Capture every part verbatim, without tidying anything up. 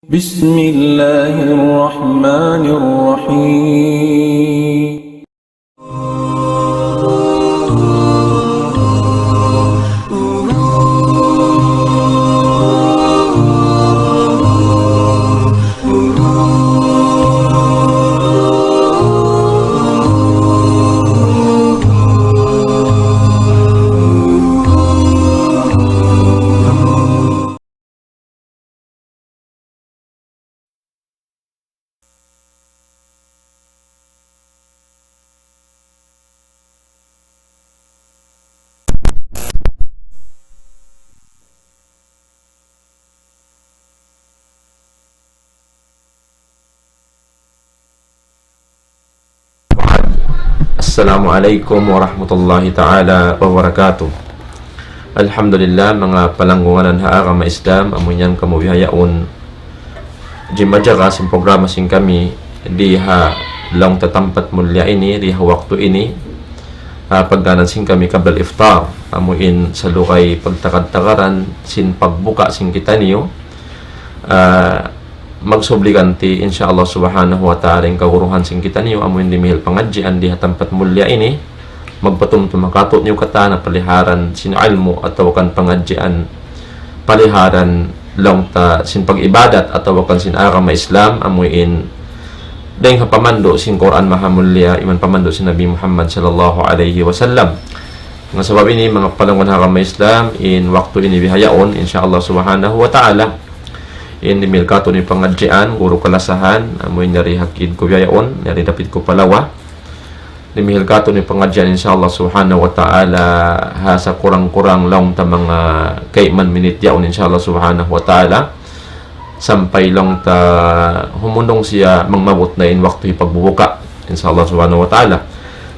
بسم الله الرحمن الرحيم. Assalamu alaykum warahmatullahi ta'ala wabarakatuh. Alhamdulillah, manga palanggungan ha agama Islam, amu yan kamu bihaun. Jimajaga sin programa sin kami di ha laung ta tampat mulya ini, di ha waktu ini, ah, pagngānan sin kami qabla al-iftar, amu in salugay pagtagad-tagaran sin pagbuka sin kitaniyu, ah, magsubli kanti, insya Allah subhanahu wa ta'ala, in kaguruhan sin kitaniyu, amu in dimihil pangadjian di ha tampat mulya ini, magpatumtum ha kātu'niyu katan ha paliharan sin ilmu' atawa kan pangadjian, paliharan laung ta sin pag-ibadat atawa kan sin agama Islam, amu in dayng ha pamandu' sin Qur'an Maha Mulya, iban pamandu' sin Nabi Muhammad sallallahu alayhi wasallam. Manga sabab ini, manga palanggungan ha agama Islam, in waktu ini bihaun, insya Allah subhanahu wa ta'ala, in dimihil kātu'niyu pangadjian, guru kalasahan, amu in yari ha kid ku bihaun, yari dapit ku pa Lawa. Dimihil kātu'niyu pangadjian, insya Allah subhanahu wa ta'ala, ha sakurang-kurang laung ta manga kayman minit yaun, insya Allah subhanahu wa ta'ala, sampay laung ta humundung siya bang maabut na in waktu hipagbubuka, insya Allah subhanahu wa ta'ala.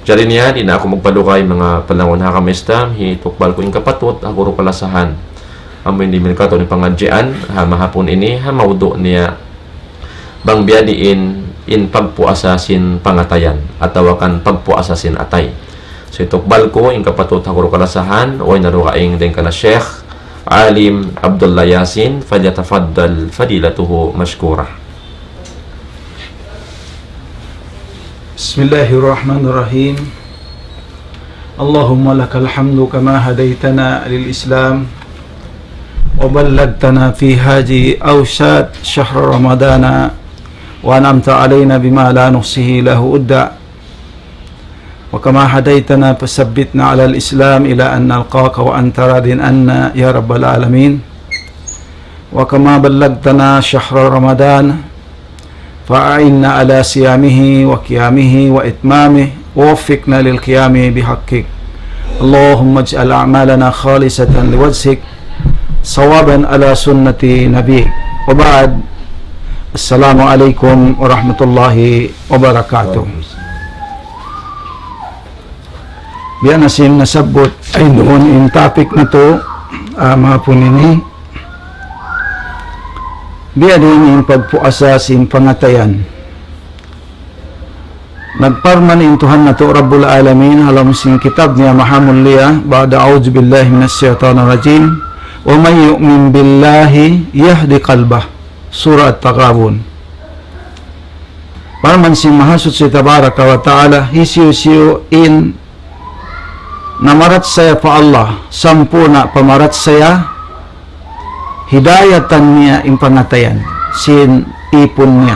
Jari niya, di' na aku magpalugay, manga palanggungan ha agama Islam, hitukbal ku in kapatut ha guru kalasahan, amu in dimihil kātu'niyu pangadjian ha mahapun ini, ha mawdu' niya, bang biyadiin in pagpuasa sin pangatayan atawa kan pagpuasa sin atay. So, hitukbal ku in kapatut ha guru kalasahan, way na dugaing dayn kan Sheikh Alim Abdullah Yasin, فليتفضل فضيلته مشكورا. بسم الله الرحمن الرحيم. اللهم لك الحمد كما هديتنا للإسلام وبلغتنا في هذه الأوقات شهر رمضان وأنعمت علينا بما لا نحصي له عدا، وكما هديتنا فثبتنا على الإسلام إلى أن نلقاك وأنت راض عنا يا رب العالمين. وكما بلغتنا شهر رمضان فأعنا على صيامه وقيامه وإتمامه ووفقنا للقيام بحقك. اللهم اجعل أعمالنا خالصة لوجهك صوابا على سنة نبيك. وبعد، السلام عليكم ورحمة الله وبركاته. Biya' na sin nasabbut, ay, duun in topic natu', ah, mahapun ini. Biyadiin in pagpuasa sin pangatayan. Nagparman in Tuhan natu' Rabbul Alamin ha lawm sin kitab niya mahamulliya, بعد أعوذ بالله من الشيطان الرجيم، ومن يؤمن بالله يهد قلبه. Surah At-Taghabun. Parman sin Mahasuchi Tabaraka wa Ta'ala, hisiyu-siyu in namarachaya pa Allah, sampurna' pamarachaya, hidayatan niya in pangatayan sin ipun niya.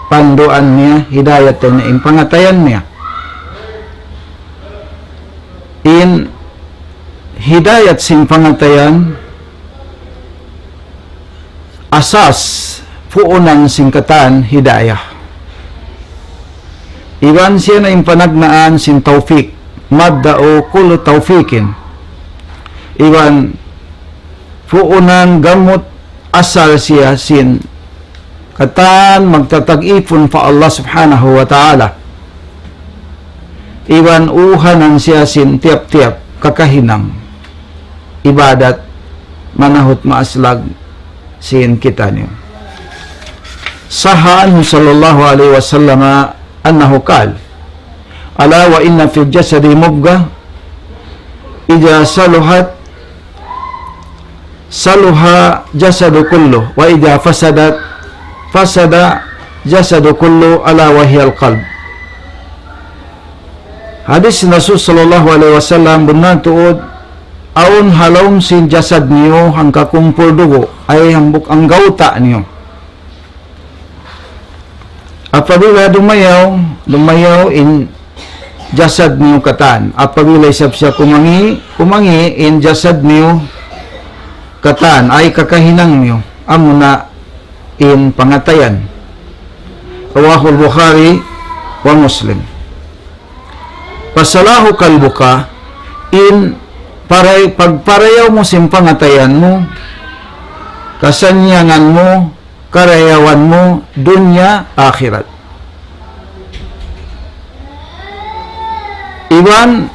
Panduan niya, hidayatan niya in pangatayan niya. In hidayat sin pangatayan, asas, puunan sin katan hidayah. Iban siya na in panagnaan sin tawfik, مبدأ كل توفيق. Iban puunan gamut asal siya sin katan magtatag-ipun pa Allah Subhanahu wa Ta'ala. Iban uhanan siya sin tiyap-tiyap kakahinang ibadat manahut maaslag sin kitaniyu. صح عنه صلى الله عليه وسلم أنه قال: ألا وإن في الجسد مضغة إذا صلحت صلح الجسد كله وإذا فسدت فسد الجسد كله ألا وهي القلب. Hadis Rasul sallallahu alayhi wasallam, bunnal tuud, awn ha lawm sin jasad niyu hangkakumpul dugu', ay hambuuk anggawta' niyu. Apabila dumayaw, dumayaw in jasad niyu katan. Apabila isab siya kumangi', kumangi' in jasad niyu katan, ay kakahinang niyu. Amuna in pangatayan. رواه البخاري ومسلم. فصلاح قلبك, in paray-, pagparayaw mu sin pangatayan mu, kasannyangan mu, karayawan mu, dunya, akhirat. Iban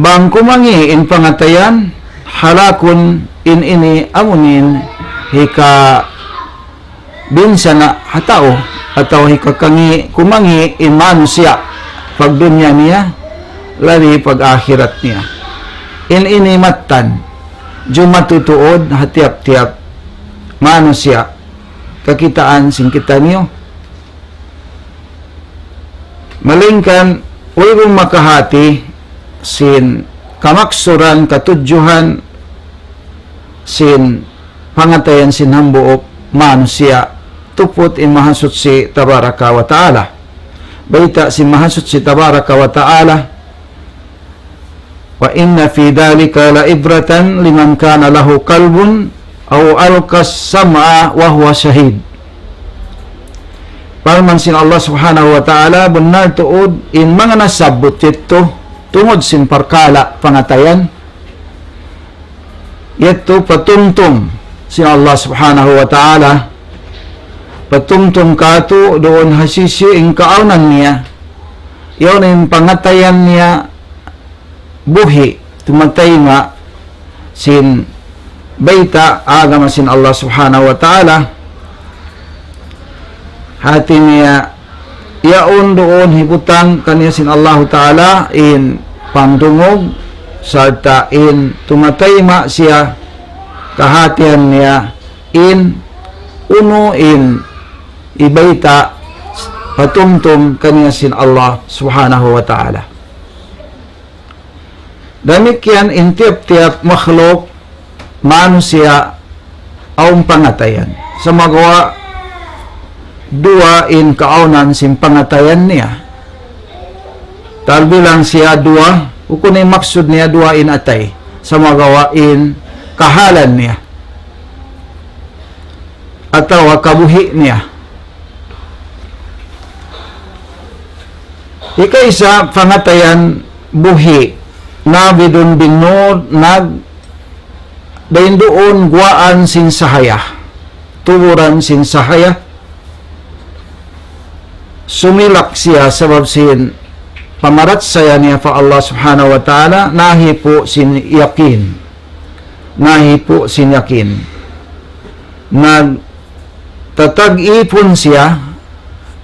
bang kumangi' in pangatayan, halakun in ini amuin hikabinsana' ha tau, atawa hikakangi', kumangi' in manusiya' pagdunya niya, labi pag-akhirat niya. In ini mattan, jumatu tuud ha tiyap-tiyap manusiya', kakitaan sin kitaniyu. Malaingkan wayruun makahati sin kamaksuran, katudjuhan sin pangatayan sin hambuuk manusiya', tuput in Mahasuchi Tabaraka wa Ta'ala. Bayta' sin Mahasuchi Tabaraka wa Ta'ala, وإن في ذلك لعبرة لمن كان له قلب أو ألقى السمع وهو شهيد. Parman sin Allah Subhanahu wa Ta'ala, bunnal tuud in manga nasabbut yadtu tungud sin parkala' pangatayan, yadtu patumtum sin Allah Subhanahu wa Ta'ala, patumtum katu' duun ha sisi in kaawnan niya, yaun in pangatayan niya buhi', tumatayma' sin bayta' agama sin Allah Subhanahu wa Ta'ala. Hati niya, yaun duun hibutang kaniya sin Allahu Ta'ala in pangdungug, sarta' in tumatayma' siya kahatihan niya in unu in hibayta' patumtum kaniya sin Allah Subhanahu wa Ta'ala. Damikkiyan in tiyap-tiyap makhluk manusiya' awn pangatayan. Sumagawa' duwa in kaawnan sin pangatayan niya. Talbilang siya duwa, bukun in maksud niya duwa in atay. Sumagawa' in kahalan niya atawa kabuhi' niya. Hikaisa, pangatayan buhi', نابض بالنور, nag-, dayn duun guwaan sin sahaya, tuburan sin sahaya, sumilak siya sabab sin pamarachaya niya pa Allah Subhanahu wa Ta'ala, nahipu' sin yakin. Nahipu' sin yakin. Nagtatag-ipun siya,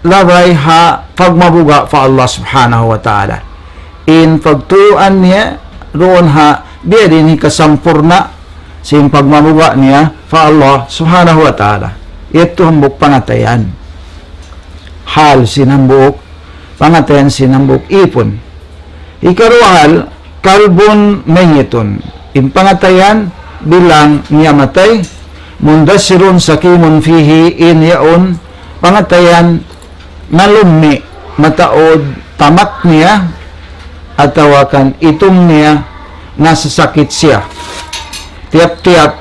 labay ha pagmabuga' pa Allah Subhanahu wa Ta'ala. In pagtuyuan niya, duun ha, biya' diin hikasampurna', sin pagmabuga' niya pa Allah Subhanahu wa Ta'ala. Yadtu hambuuk pangatayan. Hal sin hambuuk pangatayan sin hambuuk ipun. Hikaruwa hal, قلب ميت. In pangatayan bilang niya matay, مندثر سقيم فيه, in yaun pangatayan nalummi' mataud tamak niya, atawa kan itung niya nasasakit siya. Tiyap-tiyap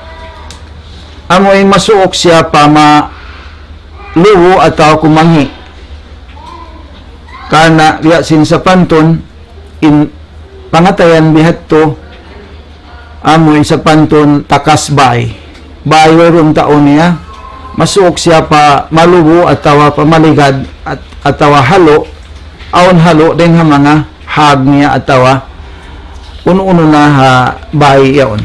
amu in masuuk siya pa malubu atawa kumangi'. Karna' biya' sin sapantun, in pangatayan bihadtu, amu in sapantun takas bay. Bay wayruun tau niya, masuuk siya pa malubu atawa pa maligad at-, atawa halu', awn halu' dayn ha manga hag niya atawa unu-unu na ha bay yaun.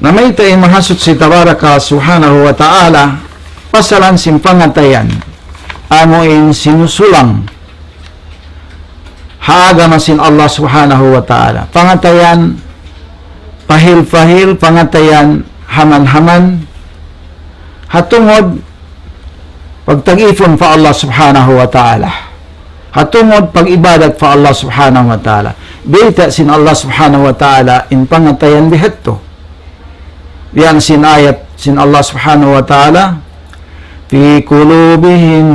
Namayta' in Mahasuchi Tabaraka Subhanahu wa Ta'ala, pasalan sin pangatayan, amu in sinusulang ha agama sin Allah Subhanahu wa Ta'ala. Pangatayan pahil-pahil, pangatayan haman-haman, ha tungud pagtagipun pa Allah Subhanahu wa Ta'ala, ha tungud pag-ibadat pa Allah Subhanahu wa Ta'ala. Bayta' sin Allah Subhanahu wa Ta'ala in pangatayan bihadtu. Yan sin ayat sin Allah Subhanahu wa Ta'ala, في قلوبهم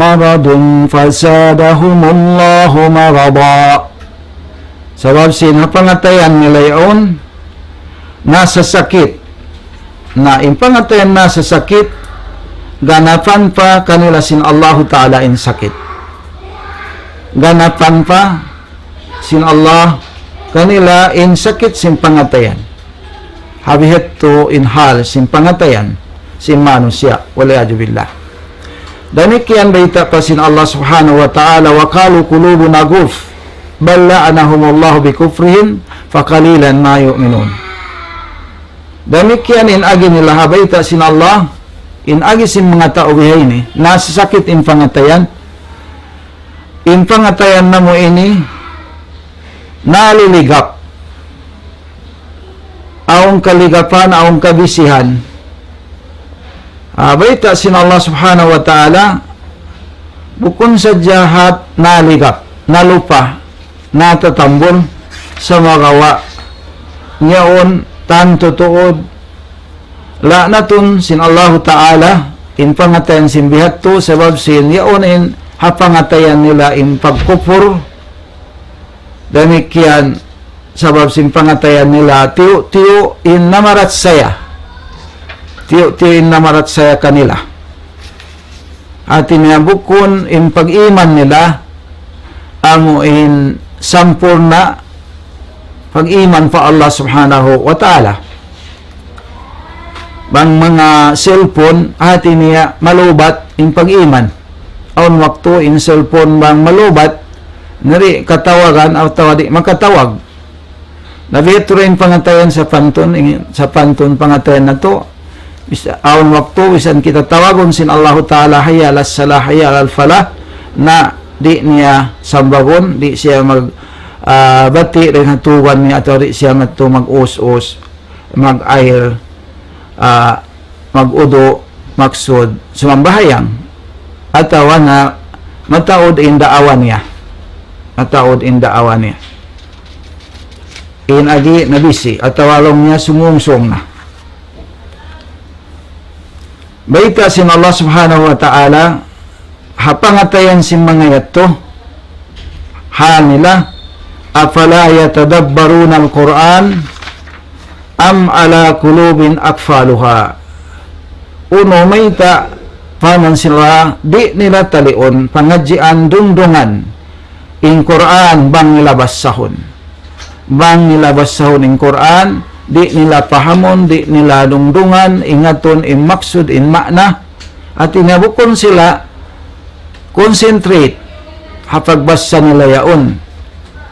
مرض فزادهم الله مرضا. Sabab sin ha pangatayan nila yaun nasasakit. Na in pangatayan nasasakit, ganapan pa kanila sin Allahu Ta'ala in sakit. Ganapan pa sin Allah kanila in sakit sin pangatayan. Ha bihadtu in hal sin pangatayan sin manusiya', wal iyadhu billah. Damikkiyan bayta' pa sin Allah Subhanahu wa Ta'ala, وقالوا قلوبنا غلف بل لعنهم الله بكفرهم فقليلا ما يؤمنون. Damikkiyan in agi nila ha bayta' sin Allah, in agi sin manga tau bihaini, nasasakit in pangatayan, in pangatayan namu' ini, naliligap. Awn kaligapan, awn kabisihan. Ah, bayta' sin Allah Subhanahu wa Ta'ala, bukun sadja hat naligap, nalupa, natatambul, sumagawa' yaun tantu tuud la'natun sin Allahu Ta'ala in pangatayan sin bihadtu, sabab sin yaun in ha pangatayan nila in pagkupur, damikkiyan sabab sin pangatayan nila, tiyu'-tiyu' in namarachaya. Tiyu'-tiyu' in namarachaya kanila. Hati niya bukun in pag-iman nila, amu in sampurna' pag-iman pa Allah Subhanahu wa Ta'ala. Bang manga cellphone, hati niya malubat in pag-iman. Awn waktu in cellphone bang malubat, na di' katawagan atawa di' makatawag. Na biya' tuud in pangatayan sapantun, in sapantun pangatayan natu'. Bis-, awn waktu, bisan kita tawagun sin Allahu Ta'ala, حي على الصلاة، حي على الفلاح, na di' niya sambagun, di' siya mag, ah, bati' dayn ha tuban niya, atawa di' siya madtu mag-us-us, mag-air, ah, mag-udu', maksud sumambahayang, atawa na mataud in daawa niya. Mataud in daawa niya. In agi nabisi, atawa laung niya sumungsung na. Bayta' sin Allah Subhanahu wa Ta'ala, ha pangatayan sin manga yadtu, hal nila, أفلا يتدبرون القرآن أم على قلوب أقفالها. Unu mayta' pa man sila di' nila taliun, pangadjian, dungdungan in Qur'an bang nila bassahun. Bang nila bassahun in Qur'an, di' nila pahamun, di' nila dungdungan, ingatun in maksud, in ma'na. Hati niya bukun sila concentrate ha pagbassa nila yaun.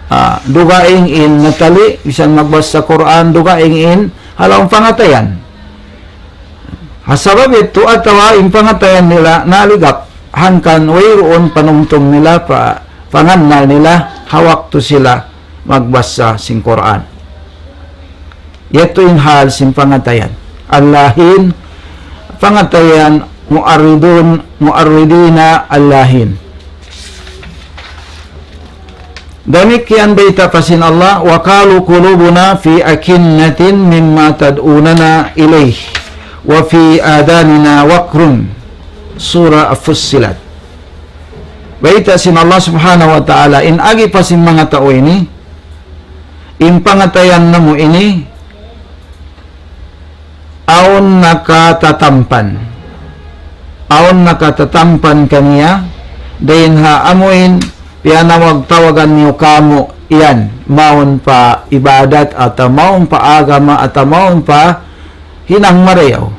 Ah, dugaing in natali, bisan magbassa Qur'an, dugaing in ha lawm pangatayan. Ha sabab yadtu atawa in pangatayan nila naligap, hangkan wayruun panumtum nila pa, pangannal nila ha waktu sila magbassa sin Qur'an. Yadtu in hal sin pangatayan. اللاهين, pangatayan mu'arridun, mu'arridina اللاهين. Damikkiyan bayta' pa sin Allah, وقالوا قلوبنا في أكنة مما تدعوننا إليه وفي آذاننا وقر. Surah Fussilat. Bayta' sin Allah Subhanahu wa Ta'ala, in agi pa sin manga tau ini, in pangatayan namu' ini, awn nakatatampan. Awn nakatatampan kaniya, dayn ha amuin piyanawag-tawagan niyu kāmu' yan, mawn pa ibadat, atawa mawn pa agama, atawa mawn pa hinang marayaw.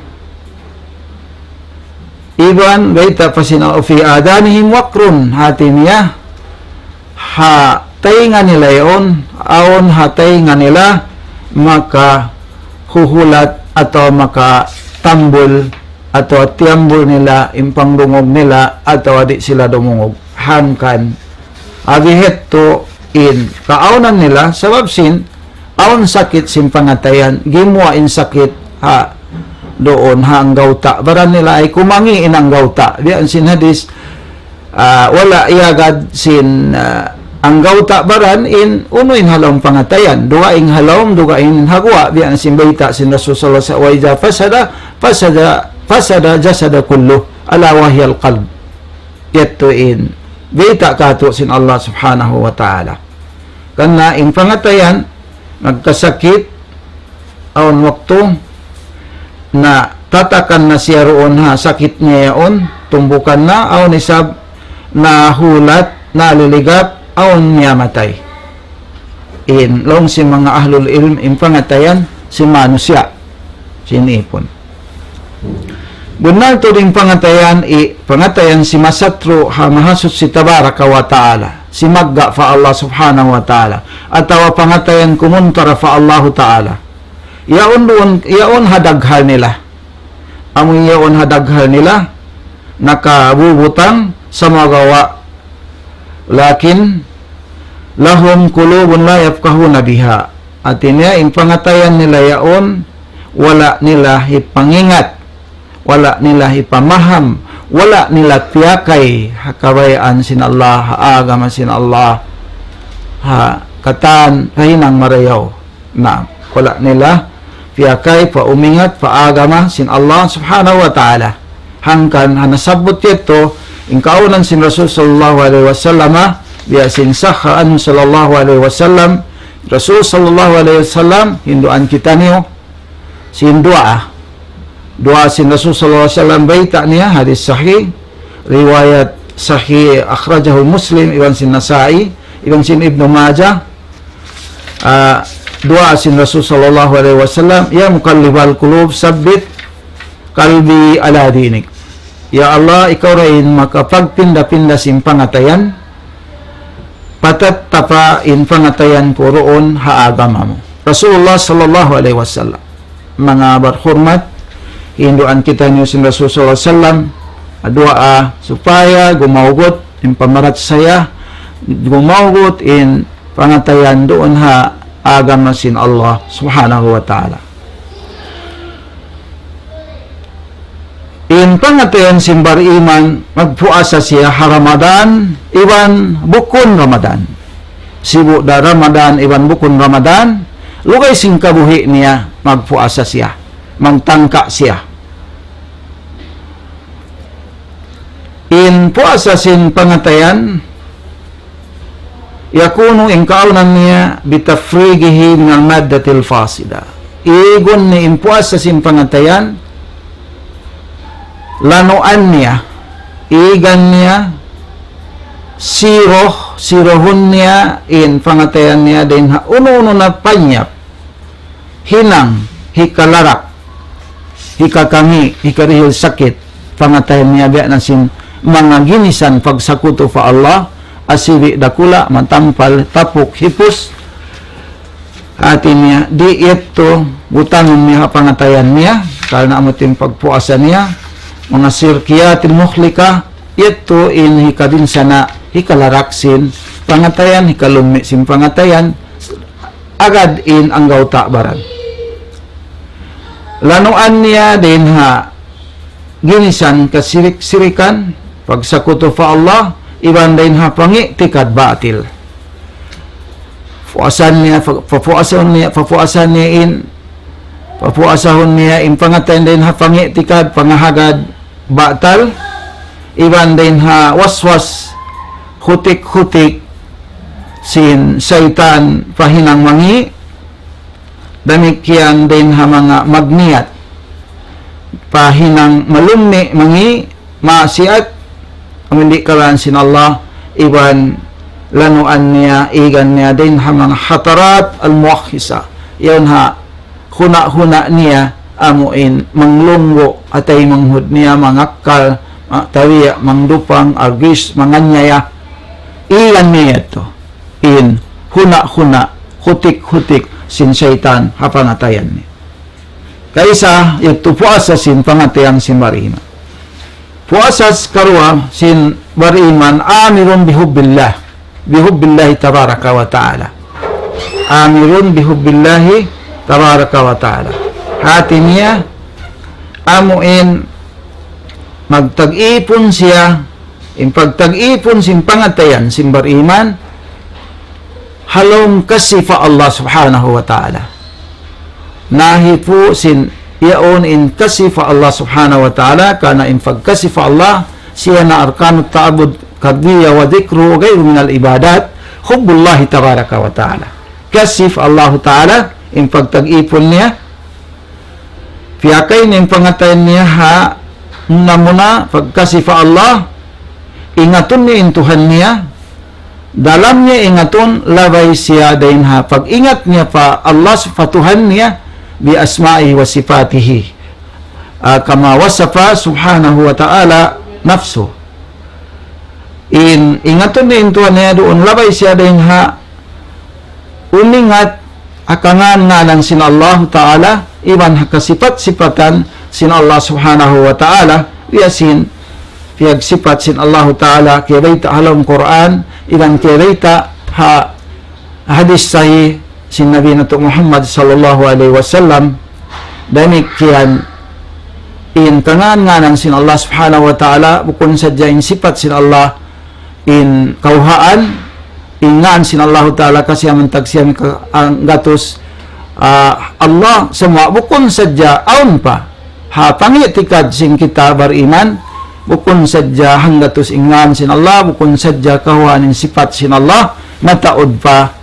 Iban bayta' pa sin Allah, في آذانهم وقر, hati niya, ha taynga nila yaun, awn ha taynga nila makahuhulat atawa makatambul atawa tiyambul nila in pangdungug nila atawa di' sila dumungug. Hangkan ha bihadtu in kaawnan nila, sabab sin awn sakit sin pangatayan, gimuwa' in sakit ha duun ha anggawta' baran nila, ay kumangi' in anggawta'. Biya' sin hadis, ah, wala' iyagad sin, ah, anggawta' baran in unu in ha lawm pangatayan. Dugaing ha lawm, dugaing ha guwa'. Biya' sin bayta' sin Rasul sallallahu alayhi wasallam, وإذا فسد، فسد، فسد الجسد كله، ألا وهي القلب. Yadtu in bayta' kātu' sin Allah Subhanahu wa Ta'ala. Karna' in pangatayan, nagkasakit, awn waktu, natatakan na siya duun ha sakit niya yaun, tumbukan na, awn isab nahulat, naliligap, awn niya matay. In laung sin manga ahlul ilm, in pangatayan sin manusiya', sin ipun. Bunnal tuud in pangatayan, i, pangatayan sin masatru' ha Mahasuchi Tabaraka wa Ta'ala, simagga' pa Allah Subhanahu wa Ta'ala, atawa pangatayan kumuntara pa Allahu Ta'ala. Yaun duun, yaun ha daghal nila. Amu yaun ha daghal nila, nakabubutang sumagawa'. لكن لهم قلوب لا يفقهون بها. Hāti niya, in pangatayan nila yaun, wala' nila hipangingat, wala' nila hipamaham, wala' nila piyakay ha kabayaan sin Allah, ha agama sin Allah, ha katan, ha hinang marayaw. Na, wala' nila piyakay pa umingat pa agama sin Allah Subhanahu wa Ta'ala. Hangkan ha nasabbut yadtu, in kaawnan sin Rasul sallallahu alayhi wasallam, biya' sin sahha anhu sallallahu alayhi wasallam, Rasul sallallahu alayhi wasallam, hinduan kitaniyu, sin duwaa. Duwaa sin Rasul sallallahu alayhi wasallam, bayta' niya, hadis sahih, riwayat sahih, akhrajahu Muslim, iban sin Nasa'i, iban sin Ibnu Majah, ah, duwaa sin Rasul sallallahu alayhi wasallam, يا مقلب القلوب ثبت قلبي على دينك. Ya Allah, ikaw da in makapagpinda-pinda sin pangatayan, patattapa in pangatayan ku duun ha agama mu. Rasulullah sallallahu alayhi wasallam. Manga barhurmat, hinduan kitaniyu sin Rasul sallallahu alayhi wasallam, duwaa supaya gumawgut in pamarachaya, gumawgut in pangatayan duun ha agama sin Allah Subhanahu wa Ta'ala. In pangatayan sin bariman, magpuasa siya ha Ramadan iban bukun Ramadan. Sibu' da Ramadan iban bukun Ramadan, lugay sin kabuhi' niya, magpuasa siya, magtangka siya. In puasa sin pangatayan, يكون, in kaawnan niya, بتفريغه من المادة الفاسدة. Igun niya in puasa sin pangatayan, lanuan niya, igan niya, siruh, siruhun niya, in pangatayan niya, dayn ha unu-unu na panyap hinang hikalarak, hikakangi', hikarihil sakit, pangatayan niya biya' na sin manga ginisan pagsakutu pa Allah, asibi' dakula', matampal, tapuk, hipus. Hāti niya, di' yadtu butangun niya ha pangatayan niya, karna' amu in pagpuasa niya, manga shirkiyatil muhlika, yadtu in hikabinsana', hikalarak sin pangatayan, hikalummi' sin pangatayan, agad in anggawta' baran. Lanuan niya dayn ha ginisan kasirik-sirikan, pagsakutu pa Allah, iban dayn ha pang'i'tikad batil. Puasan niya, pa-, papuasahun niya, papuasan niya in, papuasahun niya in pangatayan dayn ha pang'i'tikad, pangahagad, batal, iban dayn ha waswas, hutik-hutik, sin saytan pa hinang mangi', damikkiyan dayn ha manga magniyat pa hinang malummi' mangi', maasiyat, amu in di' karaan sin Allah, iban lanuan niya, igan niya dayn ha manga hatarat al-muwakhisa. Yaun ha huna'-huna' niya, amu in manglunggu' ha taymanghud niya, mangakkal, ma-, tabiya', mangdupang, agis, manganyaya. Iyan niya yadtu. In huna'-huna', hutik-hutik sin saytan ha pangatayan niya. Kaisa, yadtu puasa sin pangatayan sin bariman. Puasa karuwa sin bariman, amirun bihubbillah, bihubbillahi tabaraka wa ta'ala. Amirun bihubbillahi tabaraka wa ta'ala. Hāti niya, amu in magtag-ipun siya, in pagtag-ipun sin pangatayan, sin bariman, ha lawm kasi pa Allah Subhanahu wa Ta'ala. Nahipu' sin yaun in kasi pa Allah Subhanahu wa Ta'ala, karna' in pagkasi pa Allah, siya na arkanut ta'bud, kadhiya wa dhikru wa ghayru minal ibadat, hubbullahi tabaraka wa ta'ala. Kasi pa Allah Ta'ala, in pagtag-ipun niya, piyakay niya in pangatayan niya ha muna-muna pagkasi pa Allah, ingatun niya in Tuhan niya, dalam niya ingatun labay siya dayn ha pag-ingat niya pa Allah, pa Tuhan niya, bi asma'ihi wa sifatihi. Ah, kama wasafa subhanahu wa ta'ala nafsu. In, ingatun niya in Tuhan niya duun, labay siya dayn ha umingat ha kangan-nganan sin Allahu Ta'ala, iban ha kasipat-sipatan sin Allah Subhanahu wa Ta'ala, biya' sin piyagsipat sin Allahu Ta'ala, kiyabayta' ha lawm Qur'an, iban kiyabayta' ha hadis sahih sin Nabi natu' Muhammad sallallahu alayhi wasallam. Damikkiyan in kangan-nganan sin Allah Subhanahu wa Ta'ala, bukun sadja in sipat sin Allah, in kawhaan, in ngan sin Allahu Ta'ala, kasi amun tagsiya mi ka-, ang gatus, ah, Allah, sumagawa' bukun sadja awn pa ha pangi'tikad sin kita bariman, bukun sadja hanggatus in ngan sin Allah, bukun sadja kawhaan in sipat sin Allah, mataud pa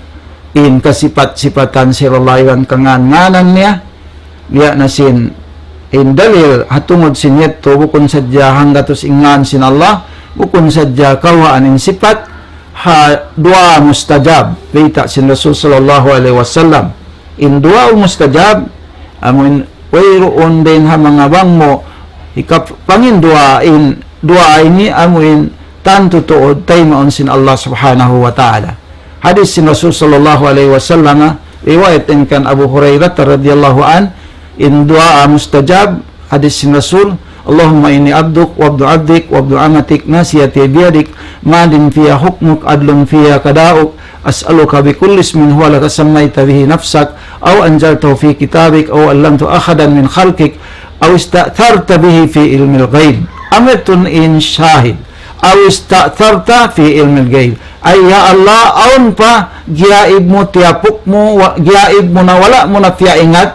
in kasipat-sipatan sin Allah iban kangan-nganan niya, biya' na sin in dalil ha tungud sin yadtu, bukun sadja hanggatus in ngan sin Allah, bukun sadja kawhaan in sipat, ha duwaa mustajab, bayta' sin Rasul sallallahu alayhi wasallam. In duwaa mustajab, amun wayruun dayn ha manga bang mu hikap-, panginduwaa in duwaa ini amun tantu tuud taymaun sin Allah Subhanahu wa Ta'ala. Hadis sin Rasul sallallahu alayhi wasallam, riwayat dayn kan Abu Hurairah radhiyallahu anhu, in duwaa mustajab, hadis sin Rasul, اللهم إني عبدك وابن عبدك وابن أمتك ناصيتي بيدك ماض في حكمك عدل في قضاؤك أسألك بكل اسم هو لك سميت به نفسك أو أنزلته في كتابك أو علمته أحدا من خلقك أو استأثرت به في علم الغيب. Amu yadtu in shahid. أو استأثرت في علم الغيب. Ay, ya Allah, awn pa giyaib mu, tiyapuk mu, wa-, giyaib mu na wala' mu na piyaingat,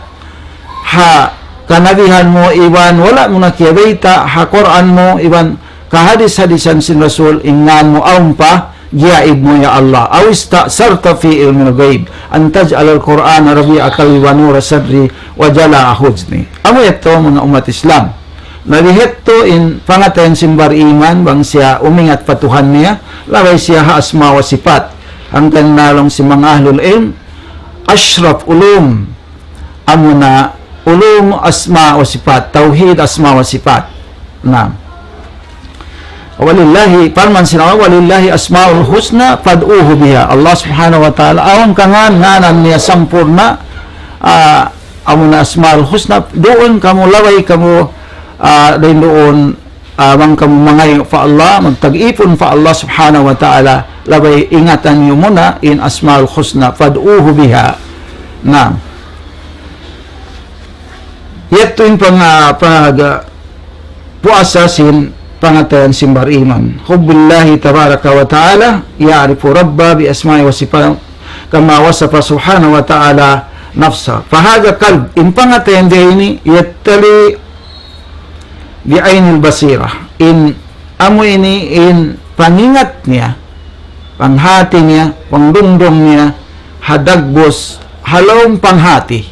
ha kanabihan mu iban wala' mu na kiyabayta', ha Qur'an mu iban kahadis-hadisan sin Rasul, in ngan mu awn pa giyaib mu, ya Allah. أو استأثرت في علم الغيب أن تجعل القرآن ربيع قلبي ونور صدري وجلاء حزني. Amu yadtu manga ummat Islam. Na biya' hadtu in pangatayan sin bariman, bang siya umingat pa Tuhan niya, labay siya ha asma wa sifat. Hangkan laung sin manga ahlul ilm, ashraf ulum, amuna ulum asma wa sifat, tawhid asma wa sifat. Naam. ولله, parman sin Allah, ولله الأسماء الحسنى فادعوه بها. Allah Subhanahu wa Ta'ala, awn kangan-nganan niya sampurna', ah, amuna asmaul husna, duun kamu, labay kamu, ah, dayn duun, ah, bang kamu mangayu' pa Allah, magtag-ipun pa Allah Subhanahu wa Ta'ala, labay ingatan niyu muna in asmaul husna, فادعوه بها. Naam. Yadtu in pang-, ah, pag-, ah, puasa sin pangatayan sin bariman. حب الله تبارك وتعالى يعرف ربه بأسمائه وصفاته كما وصف سبحانه وتعالى نفسه. فهذا القلب, in pangatayan ini, يتلي بعين البصيرة. In amu ini in pangingat niya, panghati niya, pangdungdung niya, ha dagbus, ha lawm panghati.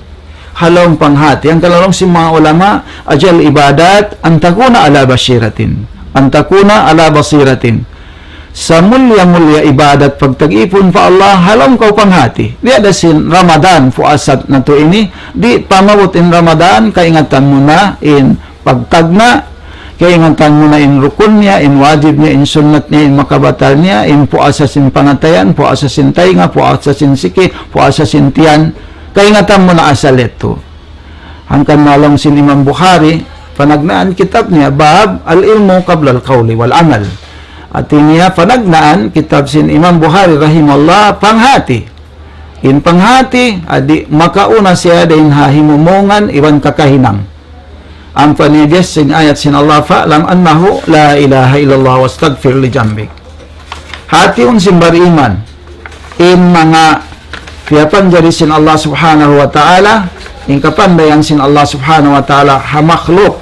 Ha lawm panghati. Hangkan laung sin manga ulama, أجل العبادات أن تكون على بصيرة. أن تكون على بصيرة. Samulliya-mulliya ibadat pagtag-ipun pa Allah, ha lawm kaw panghati. Biya' da sin Ramadan, puasa natu' ini, di' pa maabut in Ramadan, kaingatan mu na in pagtagna', kaingatan mu na in rukun niya, in wajib niya, in sunnat niya, in makabatal niya, in puasa sin pangatayan, puasa sin taynga, puasa sin siki, puasa sin tiyan, kaingatan mu na asal yadtu. Hangkan laung sin Imam Bukhari, panagnaan kitab niya, باب العلم قبل القول والعمل. Hati niya, panagnaan kitab sin Imam Bukhari rahimahullah, panghati. In panghati, adi makauna siya dayn ha himumungan iban kakahinang. Ampa niya biya' sin ayat sin Allah, فاعلم أنه لا إله إلا الله واستغفر لذنبك. Hati un sin bariman, in manga piyapanjari sin Allah Subhanahu wa Ta'ala, in kapandayan sin Allah Subhanahu wa Ta'ala ha makhluk,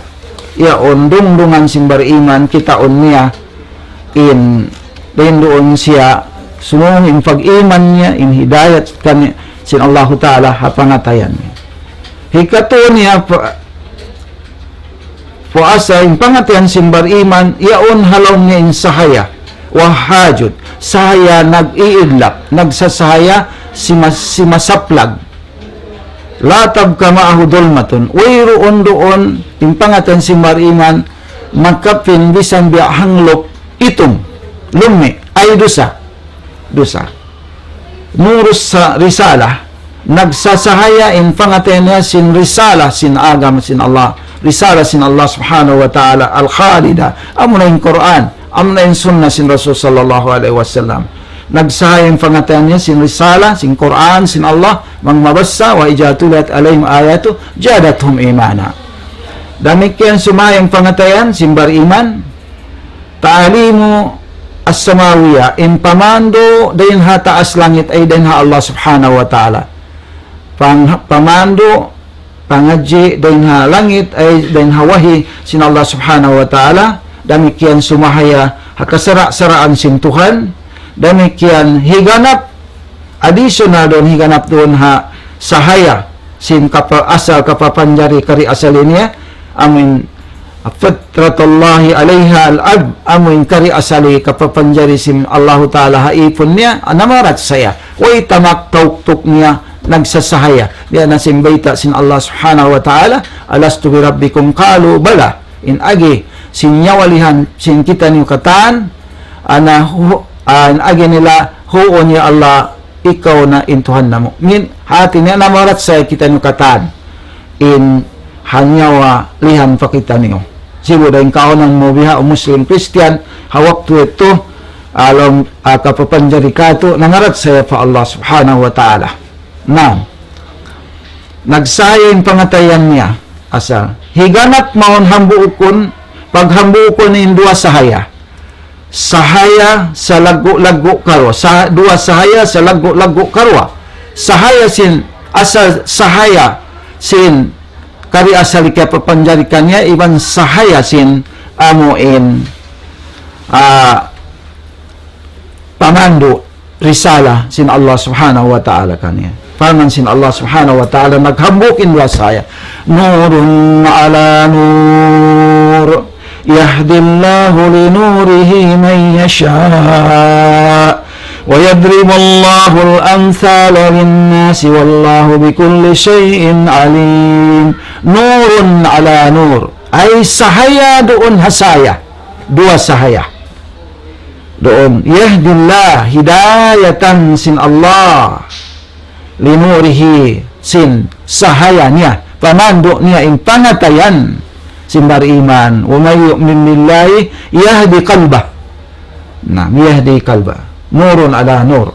yaun dungdungan sin bariman, kitaun niya, in, dayn duun siya, sumūng in pag-iman niya, in hidayat kaniya sin Allahu Ta'ala ha pangatayan niya. Hikatu niya, pa-, puasa in pangatayan sin bariman, yaun ha lawm niya in sahaya, wahajut, sahaya nag-iidlap, nagsasahaya, sima-, simasaplag. لا تبقى معه ظلمة. Wayruun duun, in pangatayan sin bariman, makapin bisan biya' hanglup itum, lummi', ay dusa. Dusa. Nurus sa risala, nagsasahaya in pangatayan niya sin risala, sin agama sin Allah, risala sin Allah Subhanahu wa Ta'ala, al-khalida, amuna in Qur'an, amuna in sunna sin Rasul sallallahu alayhi wasallam. Nagsahaya in pangatayan niya sin risala, sin Qur'an, sin Allah, bang mabassa, وإذا تليت عليهم آياته زادتهم إيمانا. Damikkiyan sumahaya in pangatayan sin bariman, ta'limu as-samawiya, in pamandu' dayn ha taas langit, ay dayn ha Allah Subhanahu wa Ta'ala. Pang-, pamandu', pangadji' dayn ha langit, ay dayn ha wahi sin Allah Subhanahu wa Ta'ala. Damikkiyan sumahaya ha kasara'-saraan sin Tuhan. Damikkiyan higanap, additional duun, higanap duun ha sahaya sin kapa-, asal kapapanjari kari asal niya, amuin فطرة الله عليها الأب, amuin kari asal kapapanjari sin Allahu Ta'ala ha īpun niya, namarat saya. Way tamak tauktuk niya, nagsasahaya. Biya' na sin bayta' sin Allah Subhanahu wa Ta'ala, ألست بربكم قالوا بلى. In agi, sin nyawalihan, sin kitaniyu katan, ana hu-, ah, in agi nila, huun ya Allah, ikaw na in Tuhan namu'. Min, hati niya namarat saya kitaniyu katan. In ha nyawalihan pa kitaniyu. Sibu' da in kaunang mu biha' Muslim Christian, ha waktu yadtu, alam, ah, kapapanjari katu', nangarat saya pa Allah Subhanahu wa Ta'ala. Na, nagsahaya in pangatayan niya, asal. Higanap mawn hambuukun, paghambuukun in duwa sahaya. Sahaya salaggu'-laggu' karuwa. Sa-, duwa sahaya salaggu'-laggu' karuwa. Sahaya sin, asal sahaya sin kari asal kapapanjari kaniya iban sahaya sin amuin, ah, pamandu' risala sin Allah Subhanahu wa Ta'ala kaniya. Parman sin Allah Subhanahu wa Ta'ala, naghambuuk in duwa sahaya. نور على نور يهدي الله لنوره من يشاء ويضرب الله الأمثال للناس والله بكل شيء عليم. نور على نور. Ay sahaya duun ha sahaya. Duwa sahaya. Duun, يهدي الله, hidayatan sin Allah, لنوره, sin sahaya niya, pamandu' niya in pangatayan sin bariman, ومن يؤمن بالله يهد قلبه. Na, يهد قلبه. نور على نور.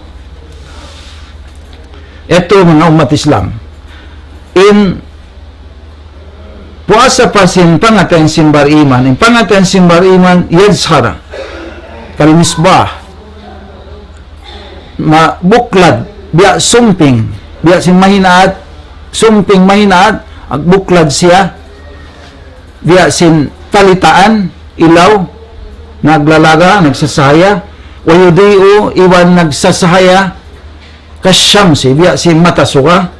Yadtu manga ummat Islam. In puasa pa sin pangatayan sin bariman. In pangatayan sin bariman, يزهر كالمصباح. Ma-, buklad, biya' sumping, biya' sin mahinaat, sumping mahinaat, ag-, buklad siya, biya' sin talitaan, ilaw, naglalaga, nagsasahaya, ويضيء, iban nagsasahaya, كالشمس, biya' sin mata suga.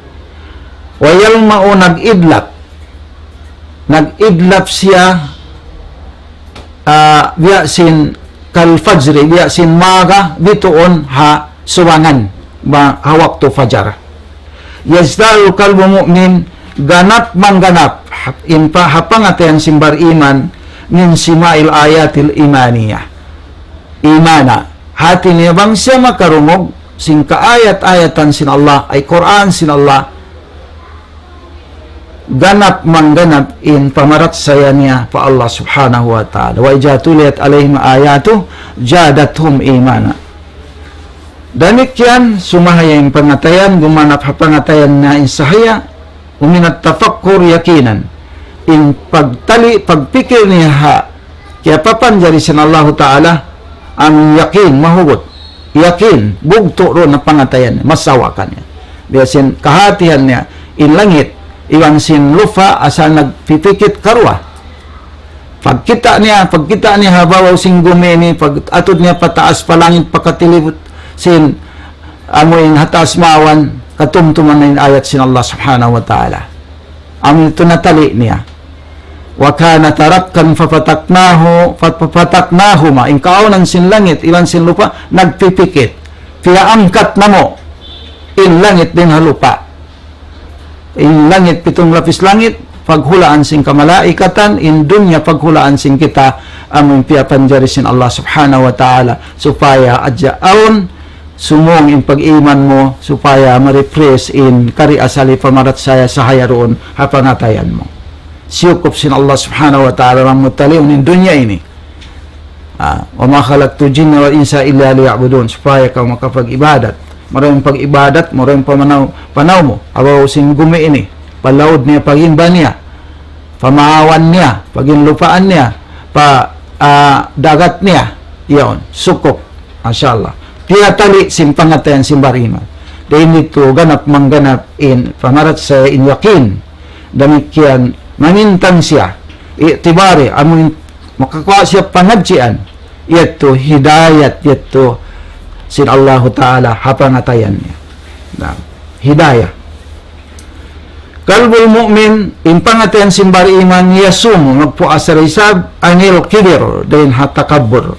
ويلمع, nag-idlap. Nag-idlap siya, ah, biya' sin كالفجر, biya' sin maga, bituun ha subangan, ba, ha waktu fajar. يزداد قلب المؤمن, ganap mangganap, ha-, in pa-, ha pangatayan sin bariman, من سماع الآيات الإيمانية. إيمانا. Hati niya bang siya makarungug sin kaayat-ayatan sin Allah, ay Qur'an sin Allah, ganap mangganap in pamarachaya niya pa Allah Subhanahu wa Ta'ala. وإذا تليت عليهم آياته زادتهم إيمانا. Damikkiyan, sumahaya in pangatayan, gumanap ha pangatayan na in sahaya, ومن التفكر يقينا. In pagtali, pagpikil niya ha kiyapapanjari sin Allahu Ta'ala, amu in yakin, mahugut. Yakin, bugtu' duun na pangatayan, masawa kaniya. Biya' sin kahatihan niya, in langit, iban sin lupa', asal nagpipikit karuwa. Pagkita' niya, pagkita' niya ha babaw sin gumi ini, pag-atud niya pataas pa langit, pakatilibut sin amu in ha taas mawan, katumtuman na in ayat sin Allah Subhanahu wa Ta'ala. Amu in natali niya. وكان ترقا ففتقناه، ففتقناهما. In kaawnan sin langit, iban sin lupa', nagpipikit. Piyaangkat namu' in langit dayn ha lupa'. In langit, pitung lapis langit, paghulaan sin kamalaikatan, in dunya, paghulaan sin kita, amu in piyapanjari sin Allah Subhanahu wa Ta'ala, supaya hadja awn sumung in pag-iman mu, supaya ma-refresh in kari asali pamarachaya sahaya duun ha pangatayan mu. Siyukup sin Allah Subhanahu wa Ta'ala, bang mu taliun in dunya ini. Ah, وما خلقت الجن والإنس إلا ليعبدون. Supaya kaw makapag-ibadat. Marayaw in pag-ibadat, marayaw in pamanaw, panaw mu. Abaw sin gumi ini. Pa laud niya, pa gimba niya. Pa maawan niya, pa ginlupaan niya. Pa, ah, dagat niya. Yaun, sukup. Masha Allah. Tiyatali sin pangatayan sin bariman. Dayn ditu ganap mangganap in pamarachaya in yakin. Damikkiyan, mamintang siya, i'tibari, amu in makakuha' siya pangadjian, yadtu hidayat, yadtu sin Allahu Ta'ala ha pangatayan niya. Na, hidayah. قلب المؤمن, in pangatayan sin bariman, يصوم, magpuasa da isab, عن الكبر, dayn ha takabbur.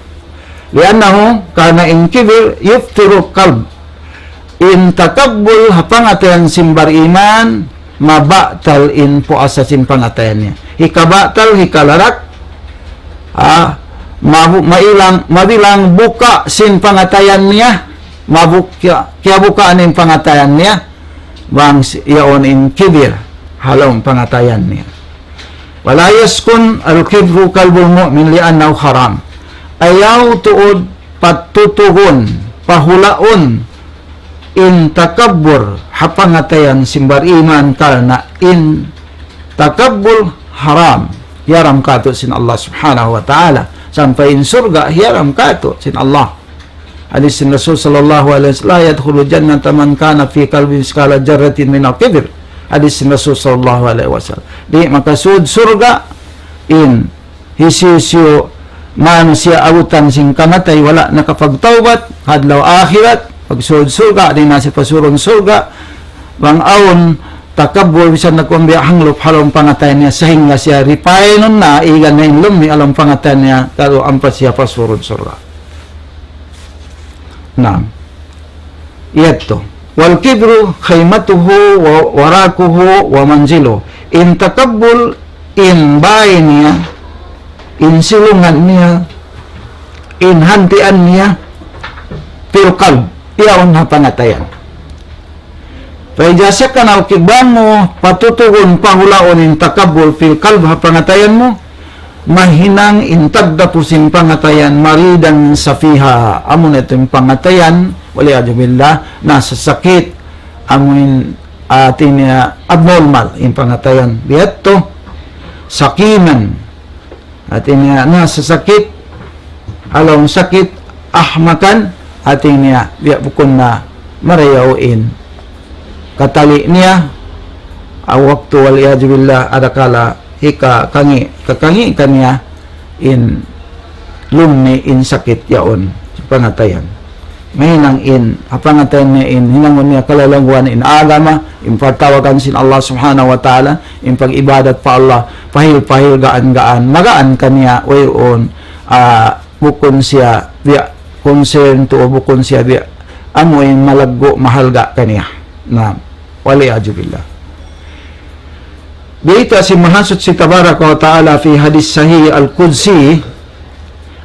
لأنه, karna' in kibir, يفطر القلب. In takabbul ha pangatayan sin bariman, mabatal in puasa sin pangatayan niya. Hikabatal, hikalarak, ah, mabu-, mailang, mabilang buka sin pangatayan niya, mabuk-, kiya-, kiyabukaan in pangatayan niya, bang si-, yaun in kibir, ha lawm pangatayan niya. ولا يسكن الكبر قلب المؤمن لأنه حرام. Ayaw tuud patutugun, pahulaun, in takabbur, ha pangatayan sin bariman karna' in takabbur haram. Hiyaram katu' sin Allah Subhanahu wa Ta'ala. Sampay in surga' hiyaram katu' sin Allah. Hadis sin Rasul sallallahu alayhi wasallam, لا يدخل الجنة من كان في قلبه مثقال ذرة من الكبر. Hadis sin Rasul sallallahu alayhi wasallam. Di' makasud surga' in hisiyu-siyu manusiya' abutan sin kamatay wala' nakapagtawbat, ha adlaw akhirat, pagsud surga', di' na siya pasurun surga', bang awn takabbur bisan na kuwan biya' hanglup ha lawm pangatayan niya, sahingga siya ripaynun na, igan na in lummi' ha lawm pangatayan niya, kalu ampa siya pasurun surga'. Naam. Yadtu. والكبر خيمته ووراكه ومنزله. In takabbul, in bāy niya, in silungan niya, in hantian niya, في القلب, yaun ha pangatayan. فإذا سكن الكبر, bang mu patutugun, pahulaun in takabbul في القلب, ha pangatayan mu, mahinang in tagdapu sin pangatayan مريضا سفيها. Amu na yadtu in pangatayan, والعياذ بالله, nasasakit, amu in, hāti niya, abnormal in pangatayan. Biya' yadtu, سقيما. Hāti niya, nasasakit, ha lawm sakit, أحمقا, hāti niya, biya' bukun na marayaw in katali niya, aw waktu والعياذ بالله, adakala hikakangi', kakangi' kaniya in lummi' in sakit yaun, pangatayan. Mahinang in, ha pangatayan niya in, hinangun niya kalalaguan in agama, in pagtawagan sin Allah Subhanahu wa Ta'ala, in pag-ibadat pa Allah, pahil-pahil, gaan-gaan, magaan kaniya, wayruun, ah, bukun siya biya' concern tuud, bukun siya biya' amu in malaggu', mahalga' kaniya. Na, والعياذ بالله. Bayta' sin Mahasuchi Tabaraka wa Ta'ala fi hadis sahih al-qudsi,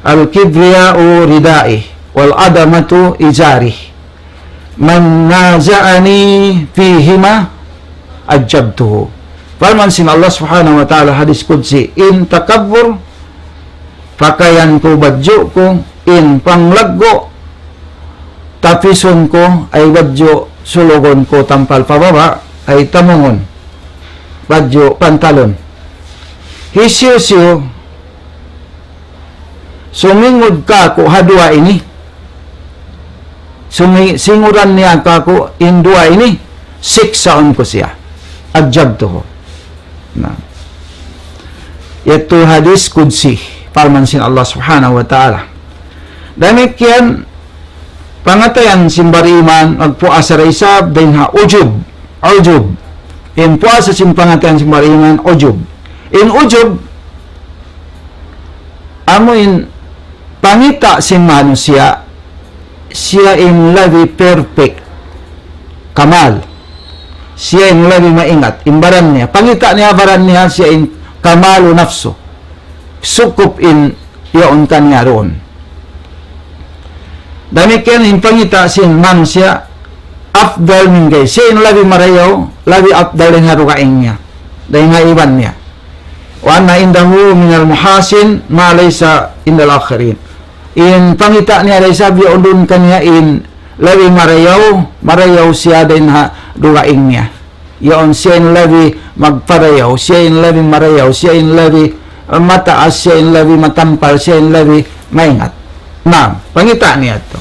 الكبرياء ردائي والعظمة إزاري من نازعني فيهما أجبته. Parman sin Allah Subhanahu wa Ta'ala hadis qudsi, in takabbur, pakayan ku, badju' ku, in panglaggu', tapisun ku, ay badju', sulugun ku tampal pababa', ay tamungun, badju', pantalun. Hisiyu-siyu sumingud kāku' ha duwa ini. Sumi-, singuran niya kāku' in duwa ini, siksaun ku siya. أجبته. Na. Yadtu hadis qudsi, parman sin Allah Subhanahu wa Ta'ala. Damikkiyan, pangatayan sin bariman, magpuasa da isab, dayn ha ujub, ujub. In puasa sin pangatayan sin bariman, ujub. In ujub, amu in pangita' sin manusiya', siya in labi perfect, kamal. Siya in labi maingat, in baran niya. Pangita' niya baran niya, siya in kamalu nafsu. Sukup in yaun kaniya duun. Damikkiyan in pangita' sin manusiya', afdal min ghayri. Siya in labi marayaw, labi afdal dayn ha dugaing niya. Dayn ha iban niya. وأن عنده من المحاسن ما ليس عند الآخرين. In pangita' niya da isab yaun duun kaniya in labi marayaw, marayaw siya dayn ha dugaing niya. Yaun siya in labi magparayaw, siya in labi marayaw, siya in labi, eh, mataas, siya in labi matampal, siya in labi maingat. Na, pangita' niya yadtu.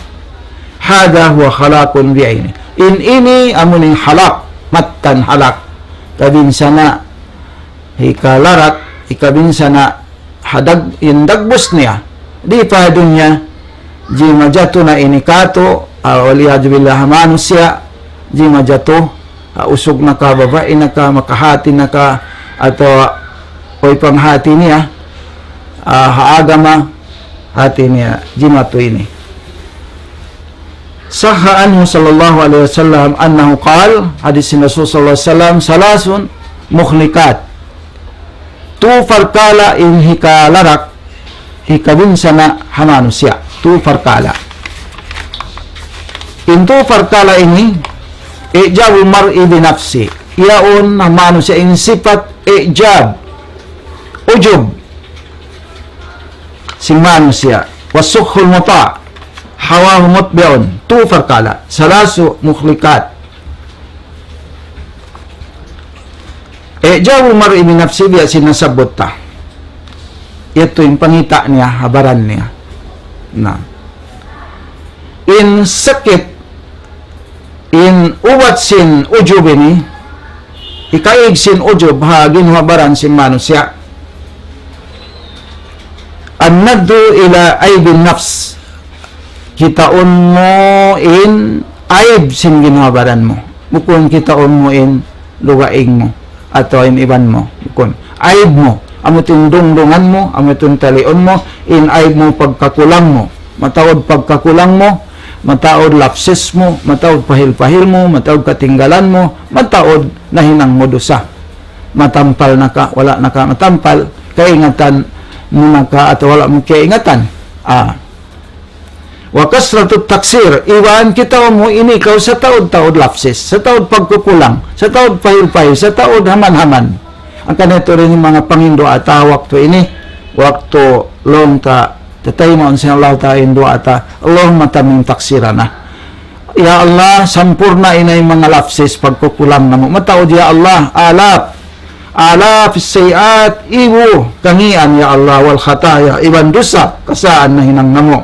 هذا هو هلاك بعينه. In ini amu in halak, mattan halak. Kabinsana', hikalarak, hikabinsana', ha dag-, in dagbus niya. Di' pa ha dunya, jimajatu na ini kātu', ah, wal iyadhu billah, ha manusiya', jimajatu, ha usug na ka, babai na ka, makahati na ka, atawa way panghati niya, ah, ha agama, hati niya, jimatu ini. صح عنه صلى الله عليه وسلم أنه قال, hadis sin Rasul sallallahu alayhi wasallam, ثلاث مهلكات. Tu parkala' in hikalarak, hikabinsana' ha manusiya'. Tu parkala'. In tu parkala' ini, إعجاب المرء بنفسه. Yaun ha manusiya' in sipat i'jab, ujub sin manusiya'. والسخف المطاع. هواه متبع. Tu parkala'. ثلاث مهلكات. إعجاب المرء بنفسه, biya' sin nasabbut ta. Yadtu in pangita' niya, ha baran niya. Na. In sakit, in ubat sin ujub ini, hikaig sin ujub ha ginhawa-baran sin manusiya'. النظر إلى عيب النفس. Kitaun mu in aib sin ginhawa-baran mu. Bukun kitaun mu in dugaing mu. Atawa in iban mu. Bukun. Aib mu. Amu yadtu in dungdungan mu, amu yadtu in taliun mu, in aib mu pagkakulang mu. Mataud pagkakulang mu, mataud lapses mu, mataud pahil-pahil mu, mataud katinggalan mu, mataud nahinang mu dusa. Matampal na ka, wala' na ka matampal, kaingatan mu na ka atawa wala' mu kaingatan. Ah. وكثرة التقصير, iban kitaun mu ini kaw sataud-taud lapses, sataud pagkukulang, sataud pahil-pahil, sataud haman-haman. Hangkan yadtu in manga panginduwaa ta waktu ini, waktu laung ta, tataymaun sin Allah Ta'ala in duwaa ta, اللهم تمم تقصيرنا. Ya Allah, sampurna' in manga lapses pagkukulang namu'. Mataud ya Allah, آلاف, آلاف السيئات, ibu kangīan ya Allah, والخطايا, iban dusa, kasaan nahinang namu'.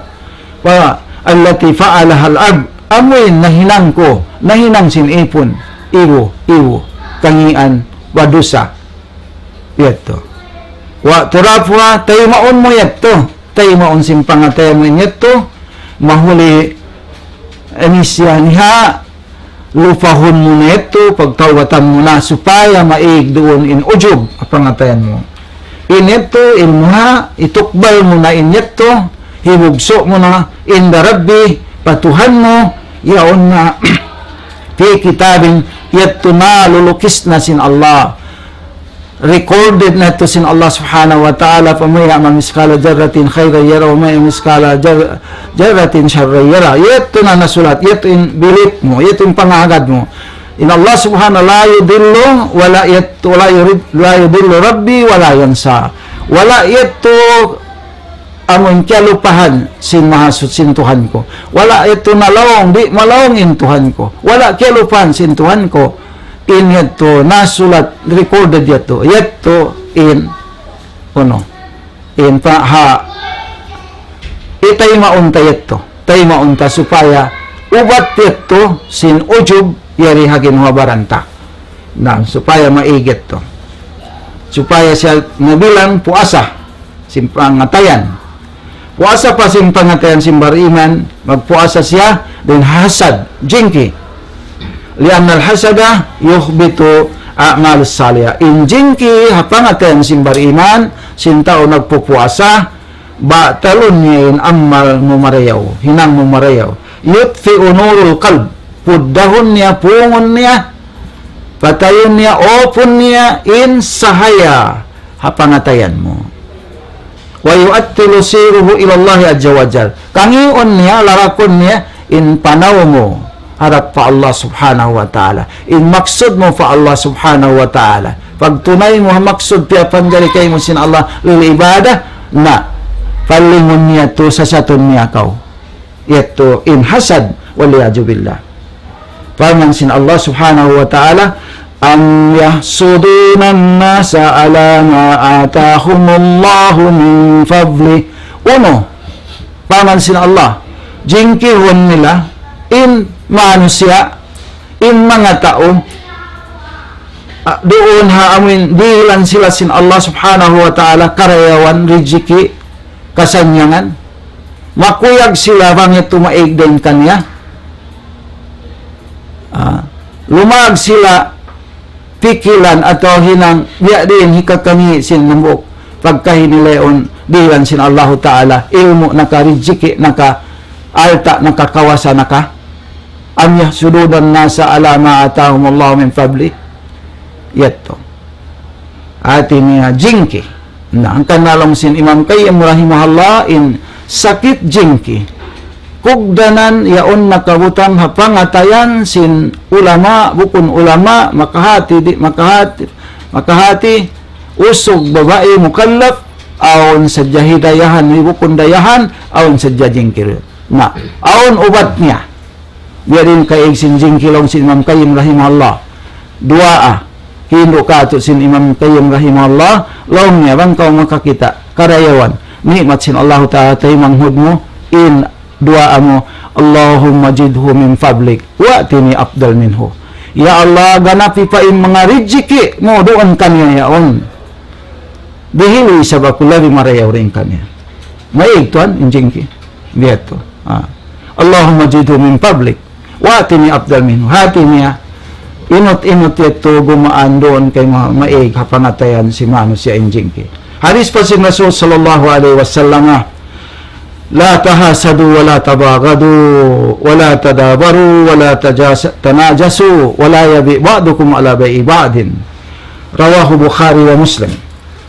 والتي فعلها العبد, amu in nahinang ku, nahinang sin ipun, ibu, ibu kangīan, wa dusa. Yadtu. واعترافها, taymaun mu yadtu. Taymaun sin pangatayan mu in yadtu. Mahuli, eh, nisya niha, lupahun mu na yadtu, pagtawbatan mu na, supaya maig duun in ujub, ha pangatayan mu. In yadtu, ilmuha, itukbal mu na in yadtu, hibugsu' mu na, عند ربي, pa Tuhan mu, yaun na, في كتاب, yadtu na lulukis na sin Allah. Recorded na yadtu sin Allah Subhanahu wa Ta'ala, فمن يعمل مثقال ذرة خيرا يره ومن يعمل مثقال ذر-، ذرة شرا يره. Yadtu na nasulat, yadtu in belief mu, yadtu in pangagad mu. In Allah Subhanahu لا يضل ولا يت-، ولا يرد-، لا يضل ربي ولا ينسى. Wala' yadtu amun kiyalupahan sin Mahasuchi, sin Tuhan ku. Wala' yadtu nalaung, di' malaung in Tuhan ku. Wala' kiyalupahan sin Tuhan ku. In yadtu nasulat, recorded yadtu. Yadtu in Unu. In pa ha, itaymaun ta yadtu. Taymaun ta supaya ubat yadtu sin ujub yari ha ginhawa-baran ta. Na, supaya maig yadtu. Supaya siya nabilang puasa sin pangatayan. Puasa pa sin pangatayan sin bariman, magpuasa siya, dayn ha hasad, jingki. لأن الحسد يحبط الأعمال الصالحة. In jingki ha pangatayan sin bariman, sin tau nagpupuasa, batalun niya in amal mu marayaw, hinang mu marayaw. يطفئ نور القلب. Puddahun niya, pungun niya, patayun niya, upun niya, in sahaya ha pangatayan mu. ويعطل سيره إلى الله عز وجل. Kangiun niya, larakun niya, in panaw mu harap pa Allah Subhanahu wa Ta'ala. In maksud mu pa Allah Subhanahu wa Ta'ala. Pagtunay mu ha maksud piyapanjari kaymu sin Allah lil ibadah, na, palingun niya tu, sasatun niya kaw. Yadtu in hasad, والعياذ بالله. Parman sin Allah Subhanahu wa Ta'ala, أم يحسدون الناس على ما آتاهم الله من فضله. Unu, parman sin Allah, jingkihun nila in manusiya', in manga tau, ah, duun ha amuin dihilan sila sin Allah Subhanahu wa Ta'ala karayawan, rijiki, kasannyangan. Makuyag sila bang yadtu maig dayn kaniya. Ah, lumag sila pikilan atawa hinang biya' diin hikakangi' sin hambuuk pagkahi nila yaun dihilan sin Allahu Ta'ala, ilmu' naka, rijiki naka, alta' naka, kawasa naka. أم يحسدون الناس على ما آتاهم الله من فضله. Yadtu. Hati niya jingki. Na, hangkan laung sin Imam Qayyim rahimahullah in sakit jingki. Kugdanan yaun nakabutang ha pangatayan sin ulama, bukun ulama, makahati, di' makahati, makahati, usug babai mukallaf, awn sadja hidayahan, bukun dayahan, awn sadja jingki. Na, awn ubat niya. Biya' diin kaig sin jingki laung sin Imam Qayyim rahimahullah. Duwaa. Hindu' katu' sin Imam Qayyim rahimahullah. Laung niya bang kaw makakita' karayawan, ni'mat sin Allahu Ta'ala taymanghud mu, in duwaa mu, اللهم زده من فضلك وأعطني أفضل منه. Ya Allah, ganapi pa in manga rijiki mu duun kaniya yaun. Dihili isab aku labi marayaw dayn kaniya. Maig tuwan, in jingki. Biya' tu. Ah. اللهم زده من فضلك وأعطني أفضل منه. Hati niya, inut-inut yadtu gumaan duun kay ma-, maig ha pangatayan sin manusiya' in jingki. Hadis pa sin Rasul sallallahu alayhi wasallam, لا تحاسدوا ولا تباغضوا ولا تدابروا ولا تجاس-، تناجشوا ولا يبع بعضكم على بيع بعض. رواه البخاري ومسلم.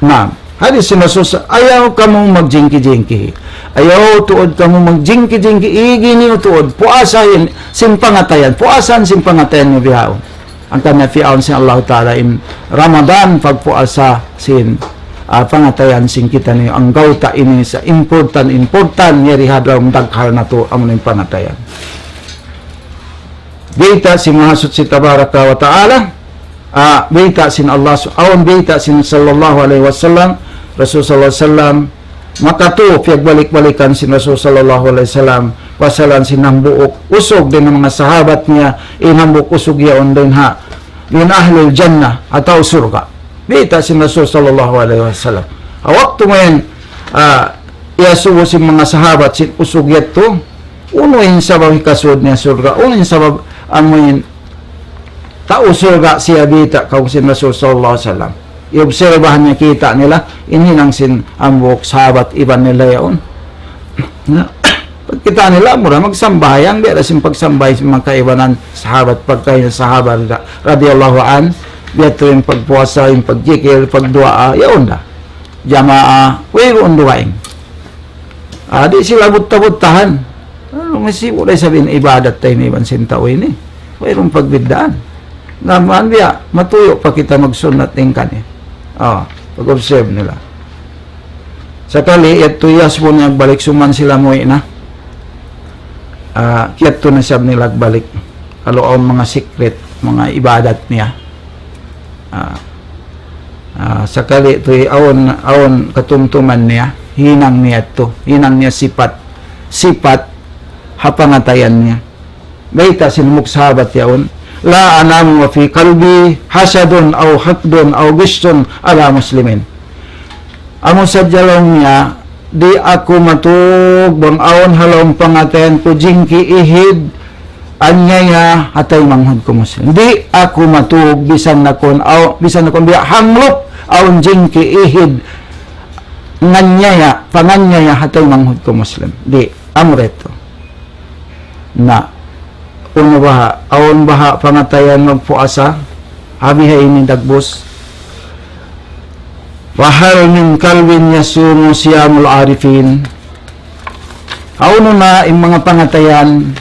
Naam. Hadis sin Rasul sa-, ayaw kamu magjingki-jingki. Ayaw tuud kamu magjingki-jingki. Igi niyu tuud. Puasahan sin pangatayan. Puasahan sin pangatayan niyu bihaun. Hangkan na piyawn sin Allahu Ta'ala in Ramadan pagpuasa sin, ah, pangatayan sin kitaniyu. Anggawta' ini sa important, important yari ha lawm daghal natu' amun in pangatayan. Bayta' sin Mahasuchi Tabaraka wa Ta'ala, ah, bayta' sin Allah su-, awn bayta' sin sallallahu alayhi wasallam, Rasul sallallahu alayhi wasallam, makatu piyagbalik-balikan sin Rasul sallallahu alayhi wasallam, pasalan sin hambuuk usug dayn ha manga sahabat niya, in hambuuk usug yaun dayn ha, من أهل الجنة, ha tau surga'. Bayta' sin Rasul sallallahu alayhi wasallam. Ha waktu mayan, ah, iyasubu sin manga sahabat sin usug yadtu, unu in sabab hikasud niya surga', unu in sabab amuin tau surga' siya, bayta' kaw sin Rasul sallallahu alayhi wasallam. Iyobserbahan niya, kita' nila, in hinang sin hambuuk sahabat iban nila yaun. Na, pagkita' nila, mura magsambahayang, biya' da sin pagsambahayang sin manga kaibanan sahabat, pagkahi sahabat ra-, radiyallahu an, biya' tu in pagpuasa, in pagjikil, pagduwaa, yaun da. Jamaa, wayruun dugaing. Ah, di' sila butta-buttahan. Unu, masibu' da isab in ibadat ta ini iban sin tau ini. Wayruun pagbiddaan. Na, maan biya', matuyu' pa kita magsunnat dayn kaniya. Ah, pag-observe nila. Sakali, yadtu iyasubu niya balik, suman sila muwi' na. Ah, kiyadtu na isab nila balik. Kalu awn manga secret, manga ibadat niya. Ah, Ah, sakali tuud awn, awn katumtuman niya, hinang niya tuud, hinang niya sipat, sipat ha pangatayan niya. Bayta' sin hambuuk sahabat yaun, لا أنام وفي قلبي حسد أو حقد أو غش على مسلم. Amu sadja laung niya, di' aku matug bang awn ha lawm pangatayan ku jingki, ihid, anyaya ha taymanghud ku Muslim. Di' aku matug bisan nakun, aw, bisan nakun biya' hanglup, awn jingki, ihid, nganyaya, panganyaya ha taymanghud ku Muslim. Di', amu ra yadtu. Na, unu baha', awn baha' pangatayan magpuasa, ha bihaini dagbus. فهل من قلب يصوم صيام العارفين. Hawnu na in manga pangatayan,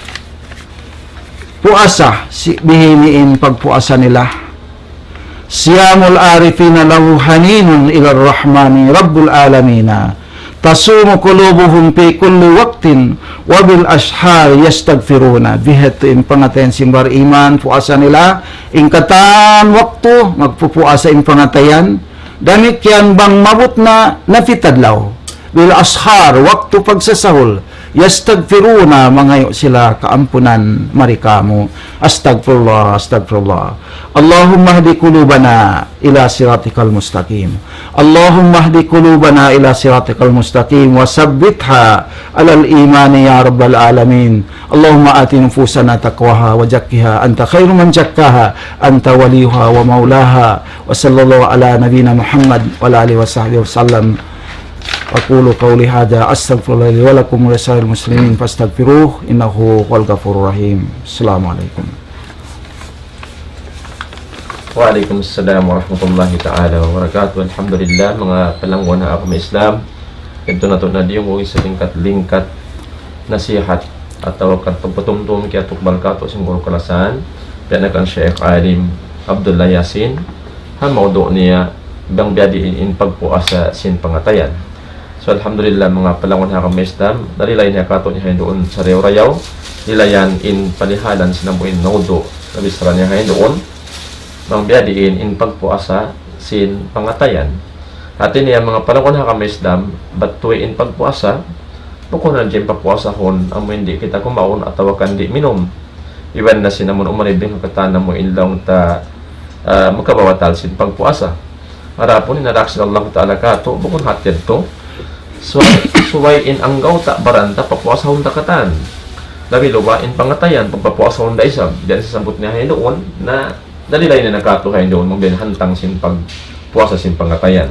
puasa, si-, bihaini in pagpuasa nila. صيام العارفين له حنين إلى الرحمن رب العالمين. تصوم قلوبهم في كل وقت وبالأسحار يستغفرون. Biya' ha yan in pangatayan sin bariman, puasa nila, in katan waktu, magpupuasa in pangatayan. Damikkiyan bang maabut na napitadlaw. بالأسحار, waktu pagsasahul. يستغفرون, mangayu' sila kaampunan mari kāmu'. أستغفر الله، أستغفر الله. اللهم اهد قلوبنا إلى صراطك المستقيم. اللهم اهد قلوبنا إلى صراطك المستقيم وثبتها على الإيمان يا رب العالمين. اللهم آت نفوسنا تقواها وزكها أنت خير من زكاها أنت وليها ومولاها. وصلى الله على نبينا محمد وعلى آله وصحبه وسلم. أقول قولي هذا، أستغفر الله لي ولكم ولسائر المسلمين فاستغفروه إنه هو الغفور الرحيم. السلام عليكم. Wa alaykum assalam warahmatullahi ta'ala wabarakatuh. Alhamdulillah, manga palangguan ha agama Islam. Yadtu na tuud na diyungug in salingkat-lingkat nasihat atawa kan pagpatumtum kiyatukbal kātu' sin guru kalasahan, piyanakan Sheikh Alim Abdullah Yasin, ha mawdu' niya, bang biyadiin in pagpuasa sin pangatayan. So, alhamdulillah, manga palangguan ha agama Islam, nalilay niya kātu' niya ha yan duun sarayaw-rayaw, lilayan in palihalan sin amu in mawdu', nabichara niya ha yan duun, bang biyadiin in pagpuasa sin pangatayan. Hāti niya, manga palangguan ha agama Islam, bat tuud in pagpuasa, bukun na in pagpuasahun, amu in di' kita kumaun atawa kan di' minum. Iban na sin amu in umari bing ha katan amu in laung ta, ah, makababatal sin pagpuasa. Adapun in arak sin Allahu Ta'ala kātu', bukun hāti yadtu. Subay, subay in anggawta' baran ta papuasahun ta katan. Labi luba in pangatayan, pagpapuasahun da isab. Di' na sisabbut niya ha yan duun, na nalilay niya na kātu' ha yan duun, mabin hantang sin pagpuasa sin pangatayan.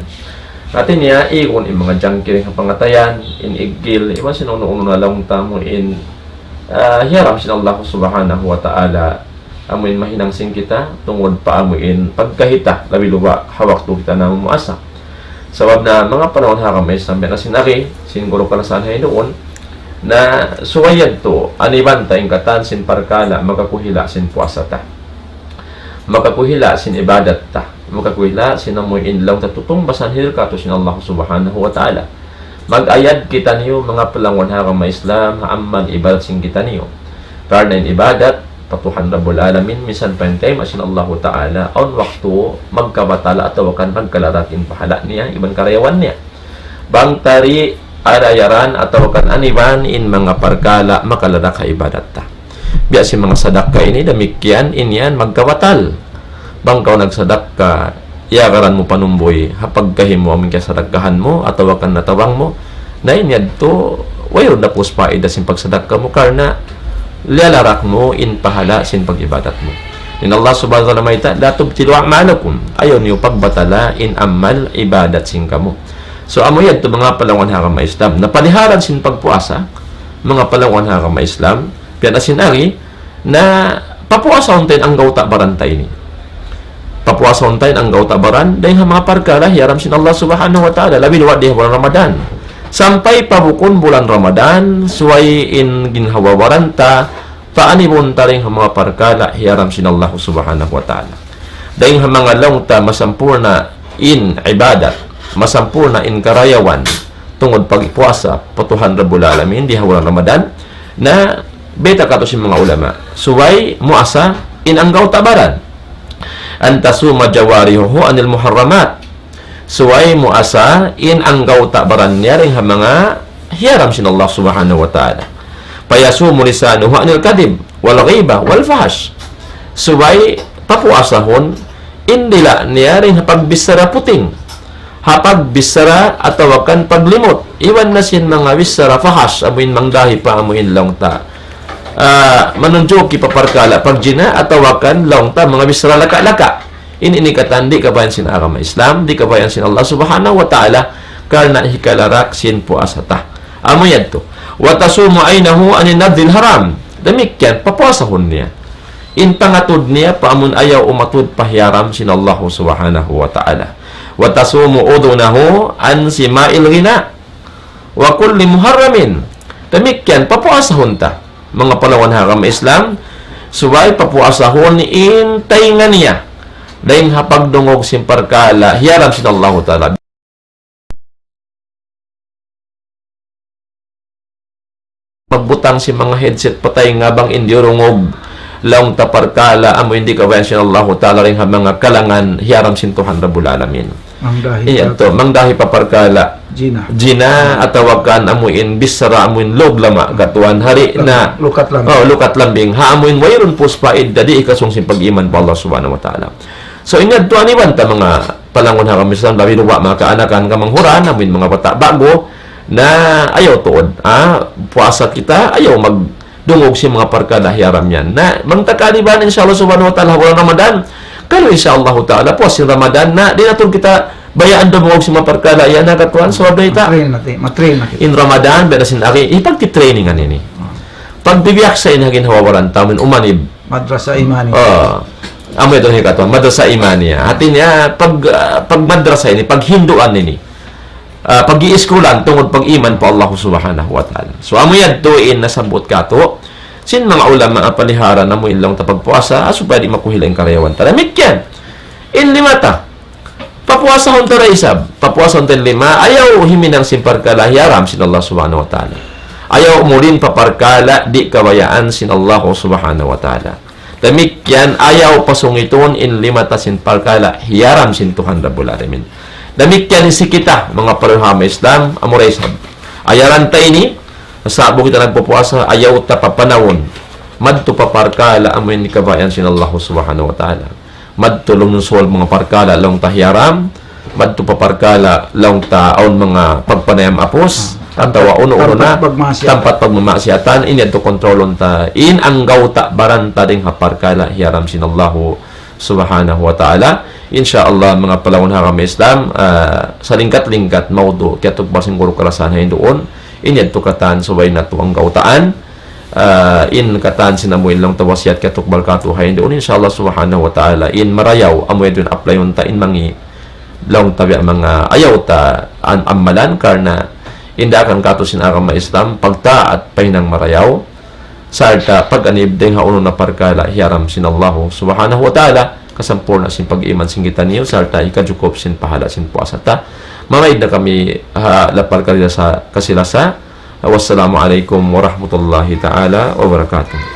Hāti niya, igun in manga jangkir ha pangatayan, in iggil, iban sin unu-unu na laung ta amu in, ah, hiyaram sin Allah Subhanahu wa Ta'ala, amu in mahinang sin kita, tungud pa amu in pagkahi ta, labi luba ha waktu kita namumuasa. Sabab na manga palangguan ha agama Islam, biya' na sin agi sin guru kalasahan ha yan duun, na subay yadtu, aniban ta in katan sin parkala', makakuhila' sin puasa ta. Makakuhila' sin ibadat ta. Makakuhila' sin amu in laung ta tutungbasan hirkatu' sin Allah Subhanahu wa Ta'ala. Mag-ayad kitaniyu manga palangguan ha agama Islam, ha amal ibadat sin kitaniyu. Karna' in ibadat, pa Tuhan Rabbul Alamin, minsan pa in tayma' sin Allahu Ta'ala, awn waktu magkabatal atawa kan magkalarak in pahala' niya, iban karayawan niya. Bang ta di' arayaran atawa kan aniban in manga parkala' makalarak ha ibadat ta. Biya' sin manga sadakka ini, damikkiyan in yan magkabatal. Bang kaw nagsadakka, iyagaran mu panumbuy, ha pagkahi mu amu in kiyasadakkahan mu, atawa kan natabang mu, na in yadtu, wayruun da pus paida sin pagsadakka mu, karna' liyalarak mu in pahala' sin pag-ibadat mu. In Allah Subhanahu wa Ta'ala mayta', لا تبطلوا أعمالكم. Ayaw niyu pagbatala in amal ibadat sin kamu. So, amu yadtu manga palangguan ha agama Islam. Na palihalan sin pagpuasa, manga palangguan ha agama Islam, biya' na sin agi, na papuasahun ta in anggawta' baran ta ini. Papuasahun ta in anggawta' baran, dayn ha manga parkala' hiyaram sin Allah Subhanahu wa Ta'ala, labi luba di ha bulan Ramadan. Sampay pa bukun bulan Ramadan, subay in ginhawa-baran ta, paanibun ta dayn ha manga parkala' hiyaram sin Allah Subhanahu wa Ta'ala. Dayn ha manga laung ta masampurna' in ibadat, masampurna' in karayawan, tungud pagpuasa pa Tuhan Rabbul Alamin di ha bulan Ramadan, na bayta' kātu' sin manga ulama. Subay muasa in anggawta' baran. أن تصوم جوارحه عن المحرمات. Subay muasa in anggawta' baran niya dayn ha manga hiyaram sin Allah Subhanahu wa Ta'ala. فيصوم لسانه عن الكذب والغيبة والفحش. Subay papuasahun in dila' niya dayn ha pagbichara puting, ha pagbichara atawa kan paglimut, iban na sin manga bichara fahash, amu in mangdahi pa amu in laung ta, ah, manunjuki pa parkala' pagjina atawa kan laung ta manga bichara laka'-laka'. In ini katan di' kabayaan sin agama Islam, di' kabayaan sin Allah Subhanahu wa Ta'ala, karna' hikalarak sin puasa ta. Amu yadtu. وتصوم عينه عن النظر الحرام. Damikkiyan, papuasahun niya in pangatud niya pa amun ayaw umatud pa hiyaram sin Allah Subhanahu wa Ta'ala. وتصوم أذنه عن سماع الغناء وكل محرم. Damikkiyan, papuasahun ta. Manga palawan ha agama Islam, subay papuasahun in taynga niya dayn ha pagdungug sin parkala' hiyaram sin Allahu Ta'ala. Magbutang sin manga headset pa taynga bang in diyurungug laung ta parkala' amu in di' kabayaan sin Allahu Ta'ala dayn ha manga kalangan hiyaram sin Tuhan Rabbul Alamin. Mangdahi pa, mangdahi pa parkala' jina. Jina atawa kan amu in bichara amu in lug lama' katuan hari na. Lukat lambing. Oh, lukat lambing. Ha amu in wayruun puspa idda di' hikasung sin pag-iman pa Allah Subhanahu wa Ta'ala. So, in yadtu aniban ta manga palangun ha agama Islam, labi luba' manga kaanakan, kamanghuran, amu in manga bata' ba'gu, na ayaw tuud, ah, puasa kita, ayaw magdungug sin manga parkala' hiyaram yan. Na, bang ta kaliban, insya Allah Subhanahu wa Ta'ala, bulan Ramadan, kalu insya Allah Ta'ala, puas sin Ramadan, na, di' na tuud kita bayaan dumungug sin manga parkala' yan, ha katuan, sabab na ita. Matrain na ti-, matrain na kita. In Ramadan, biya' na sin agi, ipagtitrainingan ini. Pagbibiyaksa in hagin hawawaran ta, amu in umanib. Madrasa Imani. Oh. Amu yadtu hi katuan, Madrasa Imaniya. Hati niya, pag, ah, pag madrasa ini, paghinduan ini. Ah, pag-iiskulan, tungud pag-iman pa Allah Subhanahu wa Ta'ala. So, amu yadtu in nasabbut katu', sin manga ulama, ah, paliharan amu in laung ta pagpuasa, ah, supaya di' makuhila in karayawan ta. Damikkiyan, in lima ta. Papuasahun ta da isab. Papuasahun ta in lima. Ayaw himinang sin parkala' hiyaram sin Allah Subhanahu wa Ta'ala. Ayaw umulin pa parkala' di' kabayaan sin Allah Subhanahu wa Ta'ala. Damikkiyan ayaw pasungitun in lima ta sin parkala' hiyaram sin Tuhan Rabbul Alamin. Damikkiyan in si kita, manga paluhama Islam, amu da isab. Ayaran ta ini, sa'bu kita nagpupuasa, ayaw ta papanawun madtu pa parkala' amu in di' kabayaan sin Allah Subhanahu wa Ta'ala. Madtu lumusul manga parkala' laung ta hiyaram, madtu pa parkala' laung ta awn manga pagpanayam apus, atawa unu-unu na, tampat pagmaksiatan. Tampat pagmamaksiatan, in yadtu kontrolun ta, in anggawta' baran ta dayn ha parkala' hiyaram sin Allahu Subhanahu wa Ta'ala. Insya Allah, manga palawan ha agama Islam, ah, salingkat-lingkat mawdu', kiyatukbal sin guru kalasahan ha hinduun, in yadtu katan subay natu' anggawtaan, ah, in katan sin amu in laung ta wasiyat kiyatukbal katu' ha hinduun, insya Allah Subhanahu wa Ta'ala, in marayaw, amu yadtu in apply-un ta in mangi' laung ta biya' manga ayaw ta an-, ammalan karna' in daakan katu' sin agama Islam, pagtaat pa hinang marayaw, sarta' pag-anib dayn ha unu na parkala' hiyaram sin Allahu Subhanahu wa Ta'ala, kasampurna' sin pag-iman sin kitaniyu, sarta' hikajukup sin pahala' sin puasa ta. Mamaid na kami ha lapal kalasa-, kasilasa. Wassalamu alaykum warahmatullahi ta'ala wabarakatuh.